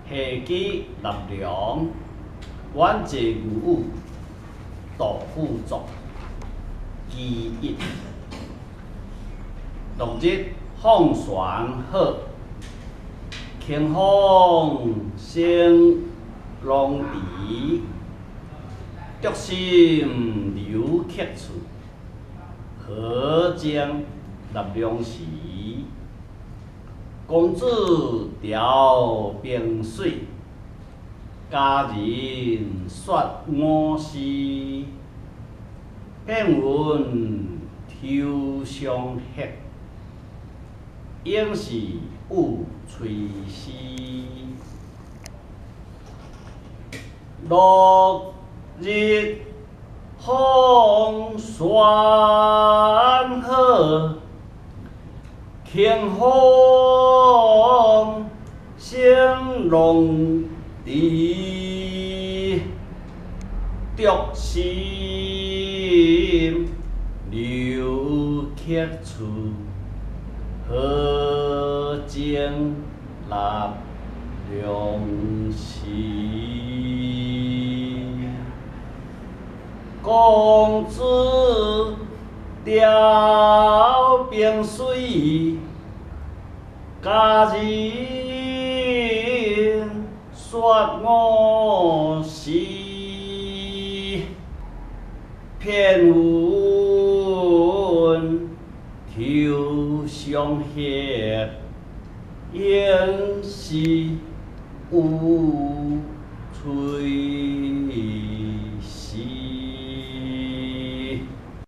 下基納涼，阮濟牛武，杜甫作，其一。落日放舷好，清風生龍池，竹心留客處，荷鐘納涼時。公子調冰水，佳人說我詩。片雲抽霜雪，應是雨吹絲。落日放舷好，清風生龍池，竹心留客處，荷鐘納涼時。公子調冰水，佳人說我詩。片雲抽霜雪，應是雨吹